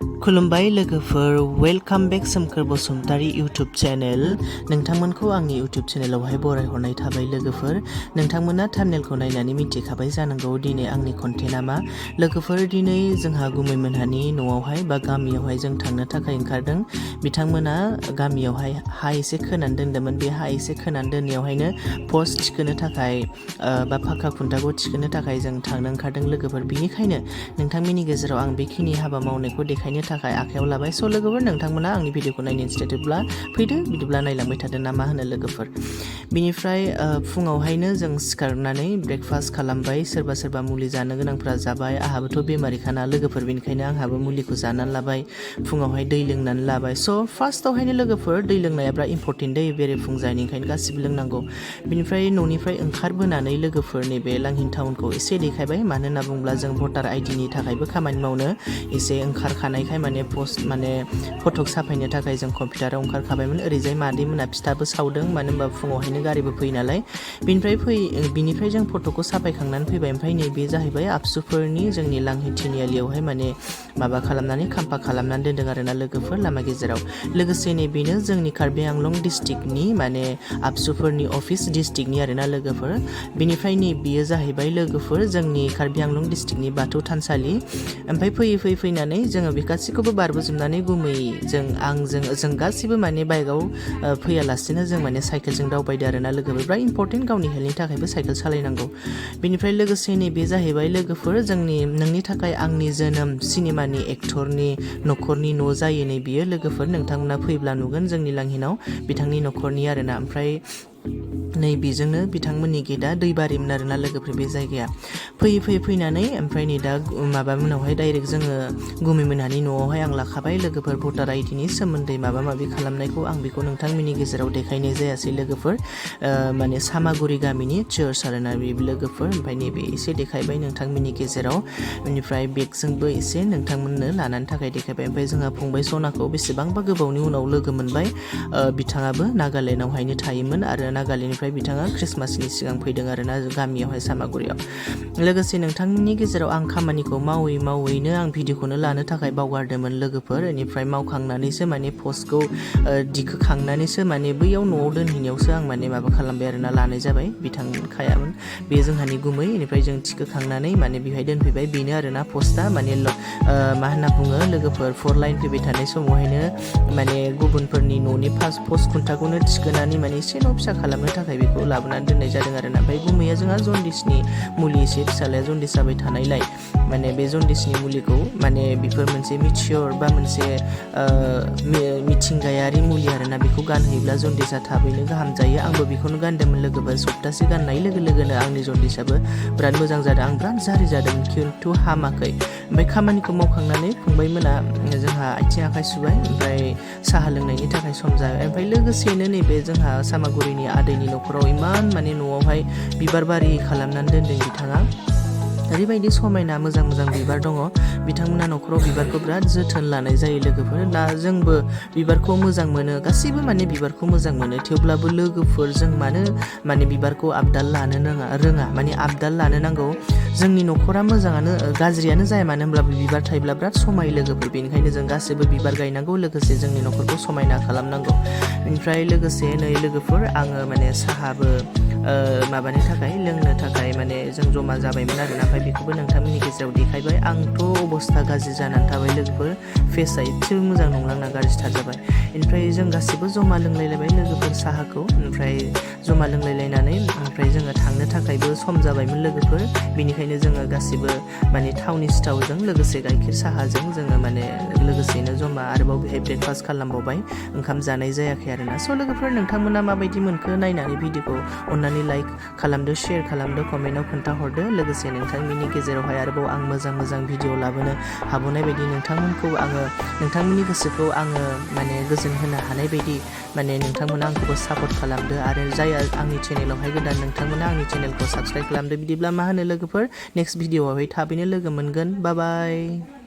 खुलुमबाय लोगोफोर, वेलकाम बेक Somkhor Basumatary YouTube channel. नोंथांमोनखौ आंनि इउटुब चेनेलावहाय बरायहरनाय थाबाय लोगोफोर। नोंथांमोना थाम्बनेलखौ नायनानै मिथिखाबाय जानांगौ दिनै आंनि कन्टेन्टआ मा। लोगोफोर, दिनै जोंहा गुमैमोनहानि न'आवहाय बा गामियावहाय जों थांनो थाखाय ओंखारदों। बिथांमोना गामियावहाय हा एसे खोनानै दोनदोंमोन। बे हा एसे खोनानै दोननायावहायनो पस्ट थिखोनो थाखाय बा पाक्का खुन्थाखौ थिखोनो थाखाय जों थांनो ओंखारदों लोगोफोर। बिनिखायनो नोंथांमोननि गेजेराव आं बेखिनि हाबा मावनायखौ देखायनो थाखाय आखायाव लाबाय। स' लोगोफोर, नोंथांमोना आंनि भिडिअखौ नायनो इन्टारेस्टेडब्ला फैदो, बिदिब्ला नायलांबाय थादो ना मा होनो लोगोफोर। बिनिफ्राय फुङावहायनो जों सिखारनानै ब्रेकफास्ट खालामबाय। सोरबा सोरबा मुलि जानो गोनांफ्रा जाबाय। आंहाबोथ' बेमारिखाना लोगोफोर, बेनिखायनो आंहाबो मुलिखौ जानानै लाबाय। फुङावहाय दै लोंनानै लाबाय। स' फार्स्टआवहायनो लोगोफोर, दै लोंनाया बिराद इम्परटेन्ट दै बेरे-फुं जानायनि, ओंखायनो गासिबो लोंनांगौ। बिनिफ्राय न'निफ्राय ओंखारबोनानै लोगोफोर नैबे लांहिन टाउनखौ एसे देखायबाय। मानो होनना बुङोब्ला जों भटार आइडिनि थाखायबो खामानि मावनो एसे ओंखारखानायखाय माने फटक साफायनो थाखाय जों कम्पिउटाराव ओंखारखाबायमोन। ओरैजाय मादैमोना फिथाबो सावदों, मानो होनबा फुङावहायनो गारिबो फैयो नालाय। बिनिफ्राय जों फटकखौ साफायखांनानै फैबाय। ओमफ्राय नैबे जाहैबाय आबसुफोरनि जोंनि लांहिन थिनिआलियावहाय माबा खालामनानै खाम्फा खालामनानै दोनदों आरोना लोगोफोर, लामा गेजेराव। लोगोसे नैबेनो जोंनि कार्बि आंलं डिस्ट्रिक्टनि आबसुफोरनि अफिस डिस्ट्रिक्टनि आरोना लोगोफोर। बिनिफ्राय बेयो जाहैबाय लोगोफोर जोंनि कार्बि आंलं डिस्ट्रिक्टनि बाथौ थानसालि। ओमफ्राय फैयै फैनानै जोङो बे गासैखौबो बारबोजोबनानै गुमै जों गासिबो बाइकआव फैयालासेनो जों साइकेलजों दावबायदो आरोना लोगोफोर। बिराद इम्परटेन्ट, गावनि हेल्थनि थाखायबो साइकेल सालायनांगौ। बिनिफ्राय लोगोसे नैबे जाहैबाय लोगोफोर नोंनि थाखाय आंनि जोनोम सिनेमानि एक्टरनि न'खरनि न' जायो नै बियो लोगोफोर। नोंथांमोना फैब्ला नुगोन जोंनि लांहिनाव बिथांनि न'खरनि आरोना। ओमफ्राय नै बेजोंनो बिथांमोननि गेटआ दैबारिमोन आरोना लोगोफोर बे जायगाया। फैनानै ओमफ्राय नै दा मोनावहाय डाइरेक्ट जोङो गुमैमोनहानि न'आवहाय आं लाखाबाय लोगोफोर। भटार आइडिनि सोमोन्दै माबा-माबि खालामनायखौ आं बेखौ नोंथांमोननि गेजेराव देखायनाय जायासै लोगोफोर। सामागुरि गामिनि चार्च आरोना बे लोगोफोर। ओमफ्राय नैबे एसे देखायबाय नोंथांमोननि गेजेराव। बेनिफ्राय बेगजोंबो एसे नोंथांमोननो लानानै थाखाय देखायबाय। ओमफ्राय जोंहा फंबाय सनाखौ बेसेबांबा गोबावनि उनाव लोगो मोनबाय। बिथाङाबो नागालेण्डआवहायनो थायोमोन आरो नागालेण्डनिफ्राय बिथाङा ख्रिस्टमासनि सिगां फैदों आरोना गामियावहाय सामागुरियाव। लोगोसे नोंथांनि गेजेराव आं खामानिखौ मावैनो आं भिडिअखौनो लानो थाखाय बावगारदोंमोन लोगोफोर। बेनिफ्राय मावखांनानैसो पस्टखौ दिखोखांनानैसो बैयाव न'आव दोनहैनायावसो आं माबा खालामबाय आरोना, लानाय जाबाय। बिथांखायामोन बे जोंहानि गुमै। बेनिफ्राय जों थिखोखांनानै बेवहाय दोनफैबाय। बेनो आरोना पस्टआ मा होनना बुङो लोगोफोर, 4 लाइन फैबाय थानाय समावहायनो गुबुनफोरनि न'नि पस्ट खुन्थाखौनो थिखोनानै एसे न' फिसा खालामनो थाखाय बेखौ लाबोनानै दोननाय जादों आरोना। ओमफ्राय गुमैया जोंहा जन्दिसनि मुलि एसे, फिसालाया जन्दिस जाबाय थानायलाय बे जन्दिसनि मुलिखौ बेफोर मोनसे मिथियर बा मोनसे मिथिंगायारि मुलि आरोना। बेखौ गानहोयोब्ला जन्दिसा थाबैनो गाहाम जायो। आंबो बेखौनो गानदोंमोन लोगोफोर। सप्तासे गाननाय लोगो लोगोनो आंनि जन्दिसाबो बिराद मोजां जादों। आं बिराद जारि जादोंमोन खिन्थु हामाखै। ओमफ्राय खामानिखौ मावखांनानै फंबायमोना जोंहा आथिं आखाइ सुबाय। ओमफ्राय साहा लोंनायनि थाखाय सम जाबाय। ओमफ्राय लोगोसेयैनो नैबे जोंहा सामागुरिनि आदैनि न'खराव इमान न'आवहाय बिबार बारि खालामनानै दोनदों बिथाङा। ओरैबायदि समायना मोजां बिबार दङ। बिथांमोना न'खराव बिबारखौ बिराद जोथोन लानाय जायो लोगोफोर। दा जोंबो बिबारखौ मोजां मोनो, गासैबो बिबारखौ मोजां मोनो। थेवब्लाबो लोगोफोर जों मानो बिबारखौ आबदाल लानो रोङा। आबदाल लानो नांगौ। जोंनि न'खरा मोजाङानो गाज्रियानो जाया मानो होनब्लाबो बिबार थायोब्ला बिराद समायो लोगोफोर। बेनिखायनो जों गासैबो बिबार गायनांगौ, लोगोसे जोंनि न'खरखौ समायना खालामनांगौ। ओमफ्राय लोगोसे नै लोगोफोर, आङो साहाबो लोंनो थाखाय जों जमा जाबायमोन आरोना। ओमफ्राय बेखौबो नोंथांमोननि गेजेराव देखायबाय। आंथ' अबस्था गाज्रि जानानै थाबाय लोगोफोर। फेसआ एसेबो मोजां नंलांना गाज्रिथार जाबाय। ओमफ्राय जों गासिबो जमा लोंलायलायबाय लोगोफोर साहाखौ। ओमफ्राय जमा लोंलायलायनानै ओमफ्राय जोङो थांनो थाखायबो सम जाबायमोन लोगोफोर। बेनिखायनो जोङो गासिबो थावनि सिथावजों लोगोसे गाइखेर साहाजों जोङो लोगोसेनो जमा आरोबाव बेहाय ब्रेकफास्ट खालामबावबाय। ओंखाम जानाय जायाखै आरोना। स' लोगोफोर, नोंथांमोना माबायदि मोनखो नायनानै भिडिअखौ? अननानै लाइक खालामदो, शेयार खालामदो, कमेन्टआव खोन्थाहरदो। लोगोसे नोंथांमोननि गेजेरावहाय आरोबाव आं मोजां भिडिअ लाबोनो हाबावनाय बायदि नोंथांमोननि गोसोखौ आङो गोजोन होनो हानाय बायदि नोंथांमोना आंखौबो सापर्ट खालामदो। आरो जाय आंनि चेनेलावहाय गोदान, नोंथांमोना आंनि चेनेलखौ साबस्क्राइब खालामदो। बिदिब्ला मा होनो लोगोफोर, नेक्स्ट भिडिअआवहाय थाबैनो लोगो मोनगोन। बाय बाय।